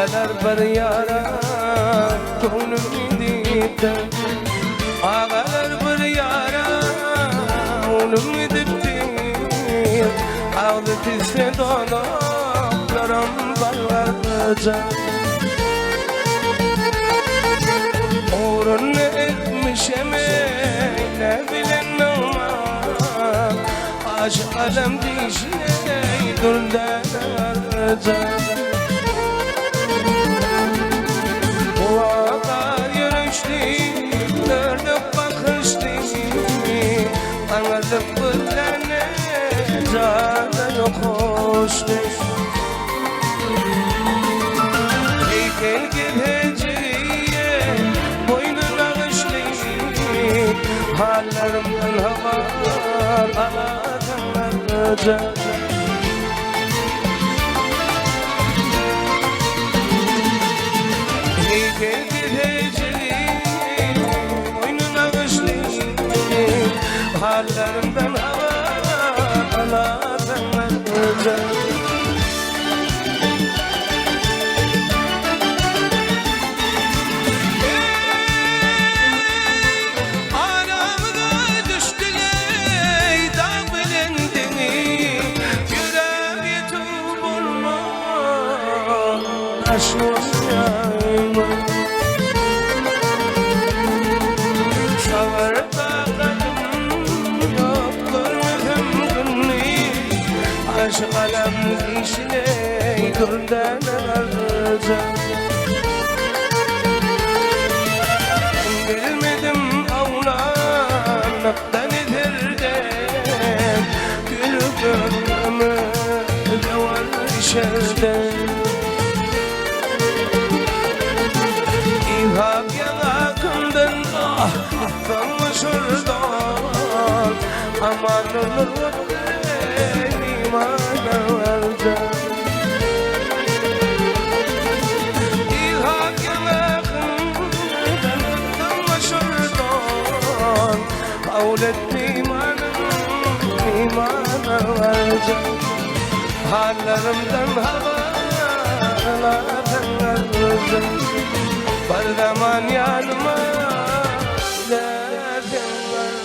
Agalar bir ýara göwnüm gidipdir. Agalar bir ýara göwnüm gidipdir. Agzy pisse dodaklaram balgarja. Ugrunda etmişem ne bilen nygmat. Aşyk alem dişine dürden arca. Kulaklar yürüştü, gördük bakıştı. Anladık gözlerine canı yokuştu. Heykel gideceğe boynuna alıştı. Hallerimden haber aladanlarca. Heykel gideceğe boynuna alıştı. Hallerimden haber aladanlarca. Aramda düştüler dağ bilindini. Yüreğim yetip olmaz aşkım. Sabır takatim yok görmedim günü. Aşk alem dişine durdan arca. Bilmedim avlanmaktan edirden. Gülüp ömrümü devam içerden. İhab yanakımdan ah tanışırdan. Aman olur imana varca. İlhak yanakımdan tanışırdan. Kavl etti imanım imana varca. Hallerimden haberlerden arca. Bir zaman yanıma derdim var.